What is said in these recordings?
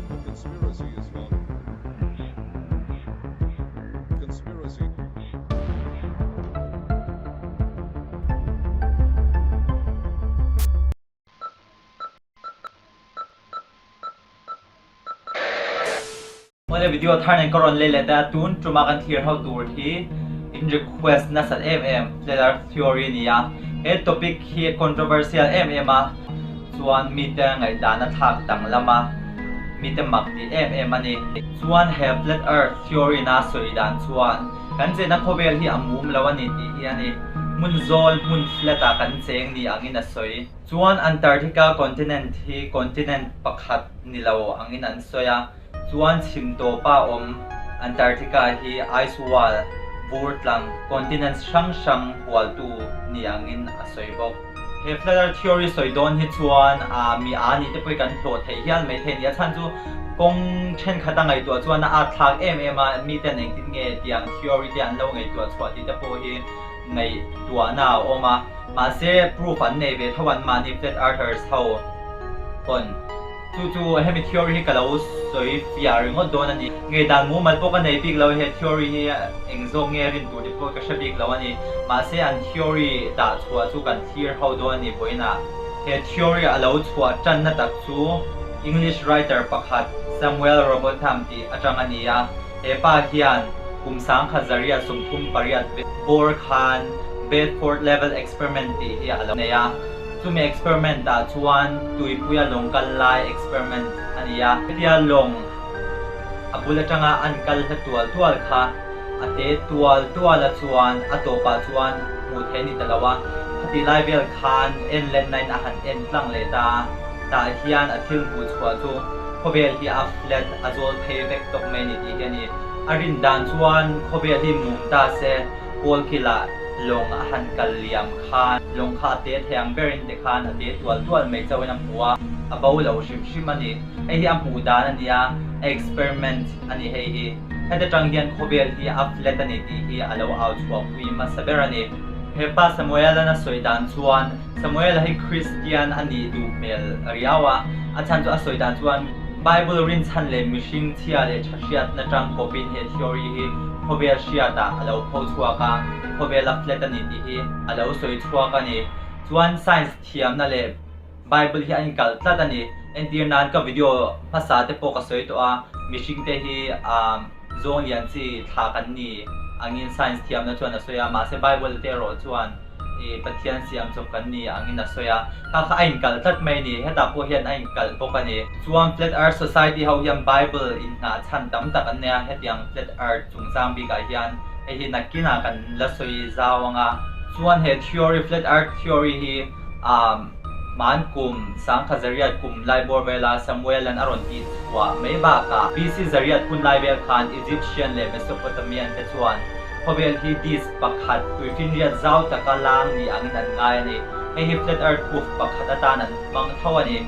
A conspiracy is fun. Conspiracy. Mawle video thar nen ka rawn lei leh ta, tun tuma kan thlir ho tur hi in request nasat em em Flat Earth Theory a ni a, he topic hi controversial em em a, chuan mite ngaihdan a thlak danglam a, mite mak tih em em a ni. Chuan he Flat Earth Theory na sawi dan chuan kan chenna khawvel hi a mum lo a ni tih hi a ni, hmun zawl hmun flat ah kan cheng ni angin a sawi. Chuan Antarctica continent hi continent pakhat ni lo angin an sawi a, Chuan chhim tawpa awm Antarctica hi ice wall, vur tlang, continents hrang hrang hualtu ni angin a sawi bawk. He flat earth theory sawi dawn hi chuan a mi a nih te pawh hi kan hlawh theih hial mai thei a ni. A chhan chu kawng thenkhat a ngaihtuah chuan a at thlak em em a, miten engtin nge tiang theory te an lo ngaihtuah chhuah tih te pawh hi ngaihtuahna a awm a. Mahse proof an nei ve tho an mahni flat earthers ho pawn. Chu chu hemi theory hi ka lo sawi fiah ringawt dawn a ni. Ngeidan mumal pawh ka nei bik lo, he theory hi eng zawk nge rin tur tih pawh ka hre bik lo a ni. Mahse an theory dah chhuah chu kan thlir ho dawn a ni vawiinah. He theory a lo chhuah tanna tak chu English writer pakhat Samuel Robotham tih atang a ni a. He pa hian kum 1838 bawr khan Bedford Level Experiment tih hi a lo nei a. Chumi experiment ah chuan tuipuia lawng kal lai experiment a ni a. Hetia lawng a bul atanga an kal hla tual tual kha a te tual tual a chuan a tawpah chuan hmuh theih a ni ta lo a. Khati lai vel khan en lenna in a han en tlang leh ta a, tah hian a thil hmuh chhuah chu khawvel hi a flat a zawl phei vek tawk mai a ni tih hi a ni. A rin dan chuan khawvel hi mum ta se kawlkilah lawng a han kal liam khan lawng kha a te thei ang berin te khan a te tual tual mai chauhin a hmu a, a bo lo hrim hrim a ni. Hei hi a hmuh dan a ni a, a experiment a ni hei hi. Heta tang hian khawvel hi a flat a ni tih hi a lo au chhuah pui hmasa ber a ni. He pa Samuel-a'n a sawi dan chuan Samuel-a hi Kristian a nih duh hmel riau a, a chhan chu a sawi dan chuan Bible rinchhan leh mihring chhia leh tha hriatna tang kawpin he theory hi khawvel hriatah a lo pho chhuak a. Khawvel a flat a ni tih hi a lo sawi chhuak a ni. Chuan science thiamna leh Bible hi a inkalh tlat a ni. Entir nan ka video hmasa te pawh ka sawi tawh a, mihring te hi zawng lian chi thla kan ni angin science thiamna chuan a sawi a, mahse Bible te erawh chuan i Pathian siam chawp kan ni angin a sawi a. Kha kha a inkalh tlat mai a ni. Hetah pawh hian a inkalh bawk a ni. Chuan Flat Earth Society ho hian Bible inhnah chhan tam tak an nei a, hetiang Flat Earth chungchang bikah hian hei hi nakinah kan la sawi zau ang a. Chuan he theory, Flat Earth theory hi hman kum sangkha zariat kum lai bawr vela Samuel-a'n a rawn tih chhuah mai bakah BC zariat hun lai vel khan Egyptian leh Mesopotamian te chuan khawvel hi disc pakhat tuifinriat zau taka lang ni angin an ngai a ni. Hei hi Flat Earth proof pakhat atan an hmang tho a ni.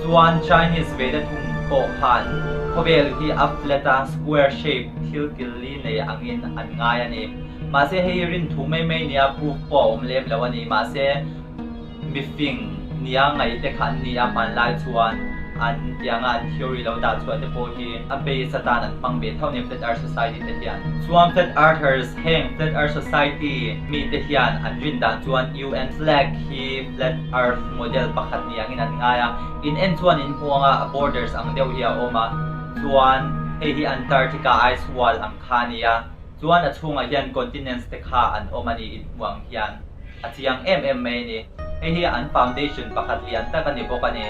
Chuan Chinese ve te thung pawh khan khawvel hi a flat a, square shape thil kil li nei angin an ngai a ni. Mahse hei hi rin thu mai mai nia proof pawh a awm lem lo a ni. Mahse mifing nia ngaih te kha an ni a, hmanlai chuan an tianga an theory lo dah chhuah te pawh hi a base atan an hmang ve tho a ni Flat Earth Society te hian. Chuan Flat Earthers heng Flat Earth Society mite hian an rin dan chuan UN flag hi Flat Earth model pakhat ni angin an ngai a, in en chuan in hmu anga a borders ang deuh hi a awm a, chuan hei hi Antarctica ice wall ang kha a ni a, chuan a chhungah hian continents te kha an awm a ni in hmu ang hian a chiang em em mai a ni. Hei hi an foundation pakhat lian tak a ni bawk a ni.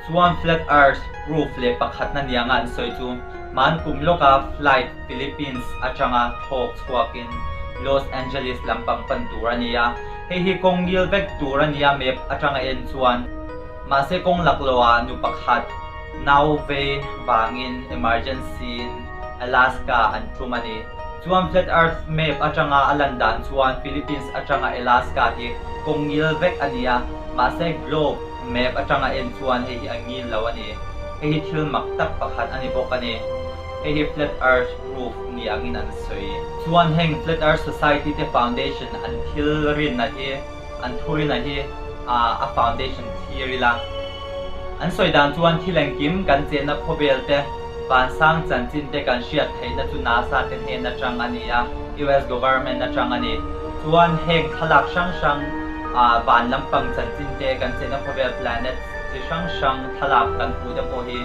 Chuan Flat Earth proof leh pakhatna nianga an sawi chu hman kum lawka flight Philippines atanga thawk chhuakin Los Angeles lampang pan tur a ni a, hei hi kawng ngil vek tur a ni a map atanga en chuan. Mahse kawng laklawhah nu pakhat nau vei vangin emergency in Alaska an tum a ni. Chuan Flat Earth map atanga a lan dan chuan Philippines atanga Alaska hi kawng ngil vek a ni a, mahse globe map atanga en chuan hei hi a ngil lo a ni. Hei hi thil mak tak pakhat a ni bawk a ni. Hei hi Flat Earth proof ni angin an sawi. Chuan heng Flat Earth Society te foundation an thil rinna hi, an thurina hi a foundation thlir ila. An sawi dan chuan thil engkim kan chenna khawvel te, vansang chanchin te kan hriat theihna chu NASA te hnen atang a ni a, US government atang a ni. Chuan heng thlalak hrang hrang ah van lampang chanchin te kan chenna khawvel planets chi hrang hrang thlalak kan hmuh te pawh hi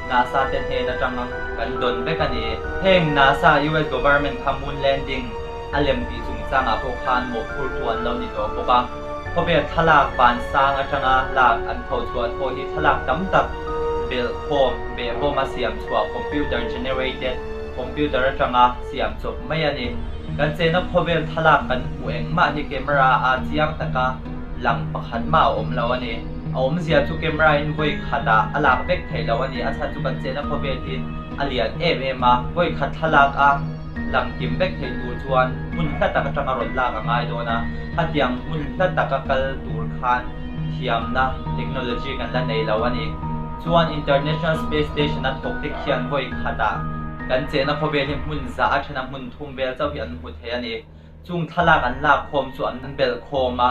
NASA te hnen atang kan dawn vek a ni. Heng NASA, US government kha moon landing a lem tih chungchangah pawh khan mawhphurtu an lo ni tawh bawk a. Khawvel thlalak vansang atanga lak an tho chhuah pawh hi thlalak tam tak belhkhawm, behbawm a siam chhuah computer generated, computer atanga siam chawp mai a ni. Kan chena khawvel thlalak kan hmuh engmah hi camera a chiang taka lang pakhat mah a awm lo a ni. A awmzia chu camera in vawi khatah a lak vek theih lo a ni. A chhan chu kan chena khawvel hi a lian em em a, vawi khat thlalak a lang kim vek thei tur chuan hmun hla tak atanga rawn lak a ngai dawn a, khatiang hmun hla taka kal tur khan thiamna, technology, kan la nei lo a ni. Chuan International Space Station a thawk te khian vawi khatah kan chehna khawvel hi hmun zah a thena hmun thum vel chauh hi an hmu thei a ni. Chung thlalak an lak khawm chu an belh khawm a,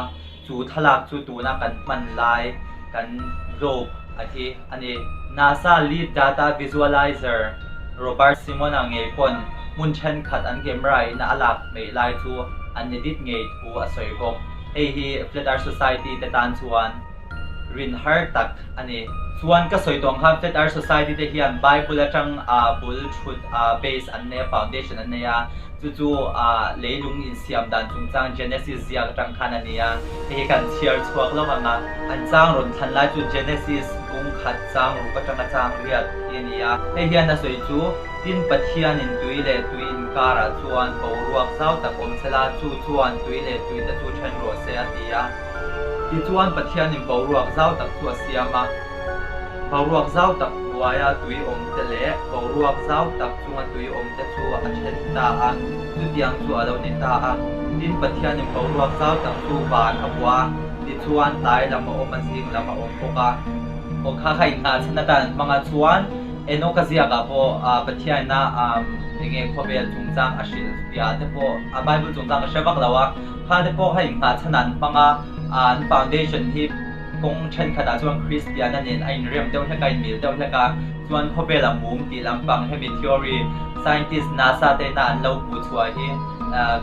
chu thlalak chu tuna kan hman lai kan globe a hi a ni. NASA lead data visualizer Robert Simona ngei pawn hmun thenkhat an camera in a lak hmeih lai chu an edit ngei thu a sawi bawk. Hei hi Flat Earth Society te tan chuan rin har tak a ni. Chuan ka sawi tawh ang khan Flat Earth Society te hian Bible atang bul thut base an nei a, foundation an nei a. Chu chu leilung insiam dan chungchang Genesis ziak atang khan a ni a, hei hi kan chhiar chhuak lawk ang a. An chang rawn thlan lai chu Genesis bung khat chang ruk atanga chang riat hi a ni a. Hei hian a sawi chu, Tin Pathianin tui leh tui inkarah chuan boruak zau tak awm sela, chu chuan tui leh tui te chu then rawh se a ti a. Tichuan Pathianin boruak zau tak chu a siam a. Boruak zau tak hnuaia tui awm te leh boruak zau tak chunga tui awm te chu a then ta a, chutiang chu a lo ni ta a. Tin, Pathianin boruak zau tak chu van a vuah a, tichuan tlai lam a awm a, zing lam a awm bawk a. Aw kha kha inngah chhan atan an hmang a, chuan Enoch-a ziakah pawh Pathianina enge khawvel chungchang a hrilh fiah te pawh a Bible chungchang ka hre vak lo a, kha te pawh kha inngah chhan an hmang a, an foundation hi Kawng thenkhatah chuan Kristiana nen a inrem deuh hlek a, inmil deuh hlek a, chuan khawvel a mum tih lampang hemi theory scientist NASA te ina an lo hmuh chhuah hi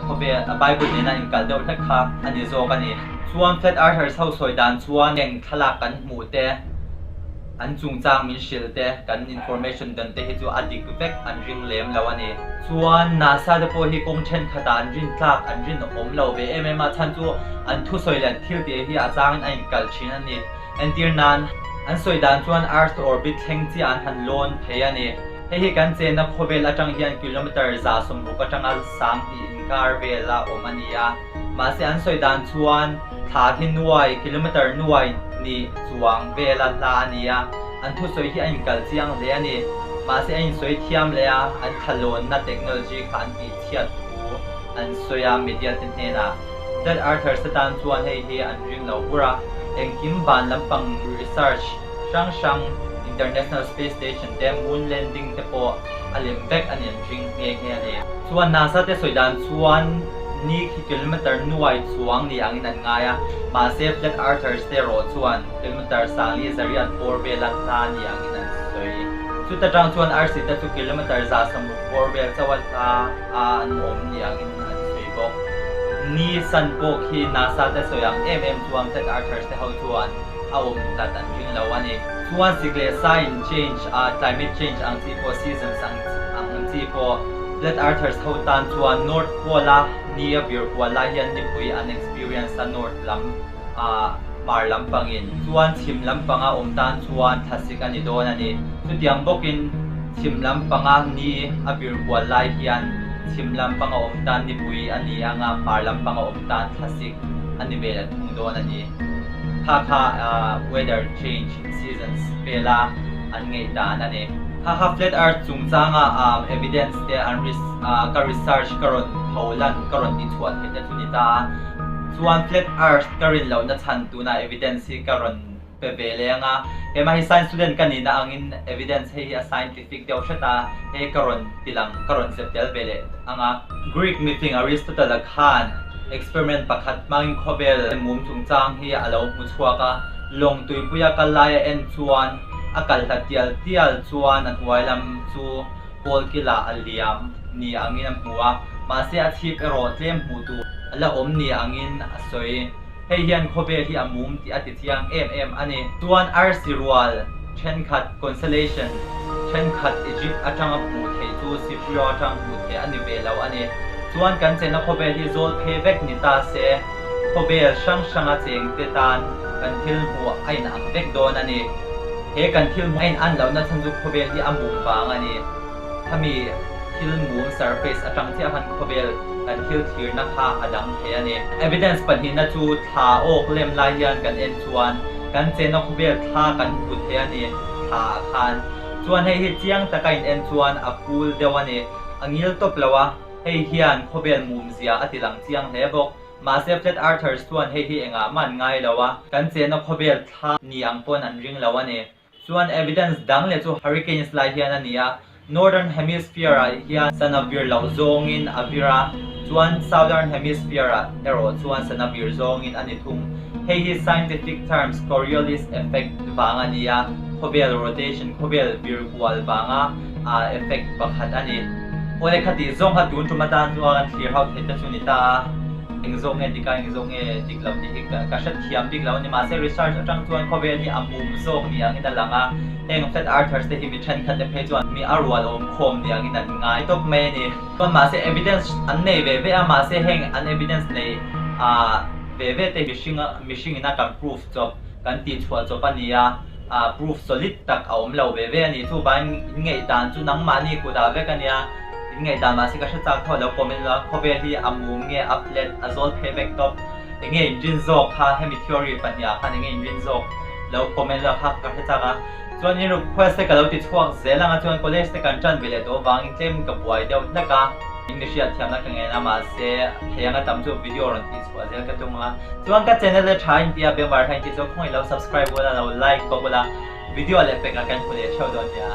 khawvel Bible nena inkal deuh hlek kha a ni zawk a ni. Chuan Flat Earthers ho sawi dan chuan eng thlalak kan hmuh te, an chungchang min hrilh te, kan information dan te hi chu a dik vek an ring lem lo a ni. Chuan NASA te pawh hi kawng thenkhatah an rin tlak an rin awm lo ve em em a, chhan chu an thusawi leh an thil tih hi a changin a inkal thin a ni. Entir nan, an sawi dan chuan Earth orbit thleng chiah an han lawn thei a ni. Hei hi kan chenna khawvel atang hian kilometre 160 atanga 20 inkar vela awm a ni a. Mahse an sawi dan chuan thla hi nuai, kilometre nuai nih chuang vela hla a ni a, an thusawi hi a inkal chiang hle a ni. Mahse a insawi thiam leh a, an thlalawnna technology kha an tihchhiat thu an sawi a media te hnenah. Flat Earthers te tan chuan hei hi an ring lo bur a, engkim van lampang research hrang hrang, International Space Station te, Moon landing te pawh a lem vek a ni an ring nghe nghe a ni. Chuan NASA te sawi dan chuan ni khi kilometer nuai chuang ni angin an ngai a, mahse Flat Earthers te erawh chuan kilometer sangli zariat bawr vela hla ni angin an sawi. Chuta tang chuan arsi te chu kilometer 160 bawr vel chauh a hla a an awm ni angin an sawi bawk. Ni san pawh khi NASA te sawi ang em em chuan Flat Earthers te ho chuan a awm hlat an ring lo a ni. Chuan sik leh sa in change a, climate change ang chi pawh seasons ang ang chi pawh Flat Earthers ho tan chuan North Pole a ni a vir kual lai hian nipui an experience a North lam ah hmar lampangin chuan chhim lampanga awm tan chuan thlasik a ni dawn a ni. Chutiang bawkin chhim lampanga ni a vir kual lai hian chhim lampanga awm tan nipui a ni anga hmar lampanga awm tan thlasik a ni ve leh thung dawn a ni. Kha kha weather change seasons vela an ngaih dan a ni. Kha kha flat earth chungchanga evidence te an ka research ka rawn tho lan ka rawn ti chhuah theih te chu ni ta a. Chuan flat earth ka rin lohna chhan tunah evidence hi ka rawn pe ve leh ang a. Keimah hi science student ka nihna angin evidence hei hi a scientific deuh hret a, hei ka rawn ti lang ka rawn zep tel ve leh ang a. Greek mifing Aristotle-a khan experiment pakhat hmangin khawvel mum chungchang hi a lo hmu chhuak a, lawng tuipuia kal laia en chuan. A kal hlat tial tial chuan a hnuai lam chu kawlkilah a liam ni angin a hmu a, mahse a chhip erawh tlem hmuh tur a la awm ni angin a sawi. Hei hian khawvel hi a mum tih a ti chiang em em a ni. Chuan arsi rual thenkhat, constellation, thenkhat Egypt atanga hmuh theih chu Siprio atang hmuh theih a ni ve lo a ni. Chuan kan chenna khawvel hi zawl phei vek ni ta se, khawvel hrang hranga chengte tan kan thil hmuh a inang vek dawn a ni. He kan thil hmuh a inan lohna chhan chu khawvel hi a mum vang a ni. Khami thil mum surface atang chiah khan khawvel kan thil thlirna kha a dang thei a ni. Evidence pahnihna chu thla awk lem lai hian kan en chuan kan chenna khawvel thla kan hmu thei a ni thla ah khan. Chuan hei hi chiang taka in en chuan a cool deuh a ni. A ngil tawp lo a, hei hian khawvel mum zia a ti lang chiang hle bawk. Mahse Flat Earthers chuan hei hi engah mah an ngai lo a, kan chenna khawvel thla ni ang pawn an ring lo a ni. Chuan evidence dang leh chu hurricanes lai hian a ni a, Northern Hemisphere ah hian sana vir loh zawngin a vir a, chuan Southern Hemisphere ah erawh chuan sana vir zawngin a ni thung. Hei hi scientific terms Coriolis effect vang a ni a, khawvel rotation, khawvel vir kual vanga effect pakhat a ni. Awle khatih zawng kha tun tum atan chuan kan thlir hauh theih te chu ni ta a. Eng zawk nge dik a, eng zawk nge dik lo tih hi ka hrethiam bik lo a ni. Mahse research atang chuan khawvel hi a mum zawk ni angin a lang a, heng flat earthers te hi mi thenkhat te phei chuan mi a rual awm khawm ni angin an ngai tawp mai a ni. Chuan mahse evidence an nei ve ve a, mahse heng an evidence nei ah ve ve te mihring mihring ina kan proof chawp kan tih chhuah chawp a ni a, ah proof solid tak a awm lo ve ve a ni. Chuvangin in ngaihdan chu nangmahni kutah vek a nia. In ngaihdan mahse ka hre chak tho lo comment a, khawvel hi a mum nge a flat a zawl phei vek tawp, enge in rin zawk kha hemi theory pahniha khan enge in rin zawk lo comment la kha ka hre chak a, chuan in request te ka lo ti chhuak zel anga chuan college te kan tan ve leh tawh avangin tlem ka buai deuh hlek a, in mi hriat thiamna ka ngen a mahse thei anga tam chu video rawn tih chhuah zel ka tum anga, chuan ka channel te tha in tia bengvar tha in tih chu khawngaih lo subscribe ula lo like bawk ula video leh pek ah kan hmu leh theuh dawn nia.